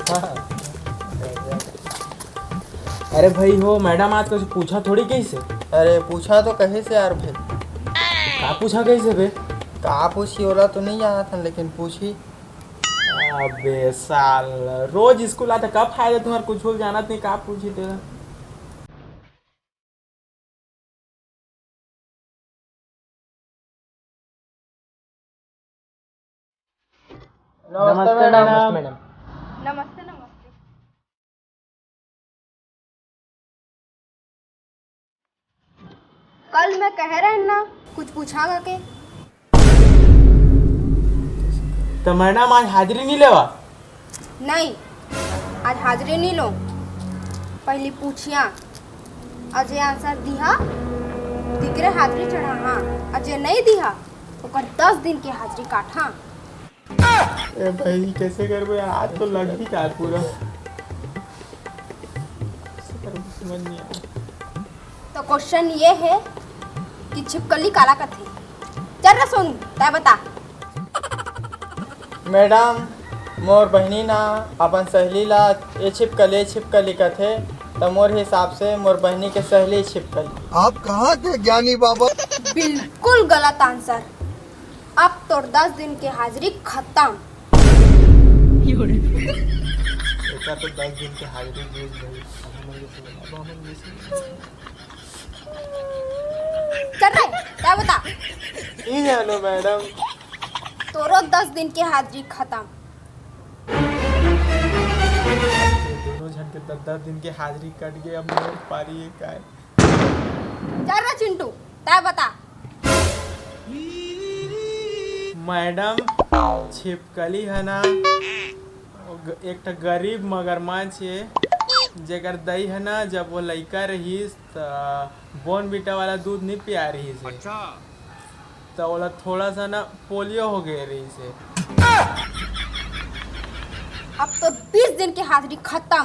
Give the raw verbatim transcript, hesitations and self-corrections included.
हाँ। अरे भाई हो, मैडम आज कुछ पूछा थोड़ी कहिसे। अरे पूछा तो कहिसे यार भाई। का पूछा कहिसे बे? का पूछी ओला तो नहीं जानत हन, लेकिन पूछी। अबे साल, रोज स्कूल आते, का फायदा तुम्हार, कुछ जानत नहीं, का पूछी तेरा। नमस्ते मैडम। नमस्ते, नमस्ते। कल मैं कहे रहेन ना, कुछ पूछा के। तो मैडम आज हाजिरी नहीं लेवा? नहीं, आज हाजिरी नहीं लो। पहली पूछिया, और जे आंसर दिहा, तिकरे हाजिरी चढ़ा, हाँ, और जे नहीं दिहा, ओकर दस दिन के हाजिरी काट, हाँ। ए भाई, कैसे करबे यार? आज तो लग ही का पूरा। कैसे करबे, समझ नहीं आया। तो क्वेश्चन ये है कि छिपकली काला कथे। चल रे सोनू, तै बता। मैडम, मोर बहिनी ना अपन सहेली ला ए छिपकली, ए छिपकली कथे, त मोर हिसाब से मोर बहिनी के सहेली छिपकली। आप कहाँ थे ज्ञानी बाबा? बिल्कुल गलत आंसर। अब तोर दस दिन के हाजिरी खत्म। एका तो दस दिन के हाजिरी गिस भाई। अब हमन के अब हमन गिस। चल रे, तै बता। ई जानो मैडम। तोरो दस दिन के हाजिरी खत्म। दोनों झन के दस दस दिन के हाजिरी कट गए, अब मोर पारी है काय। चल रे चिंटू, तै बता। मैडम, छिपकली है ना, ग-, एक ठा गरीब मगरमच्छ है, जेकर दई है ना, जब वो लइका रहिस, त बॉर्नविटा वाला दूध नहीं पिया रहिस है। अच्छा। त ओला थोड़ा सा ना पोलियो हो गए रहिस है। अब तो बीस दिन के हाजिरी खत्म।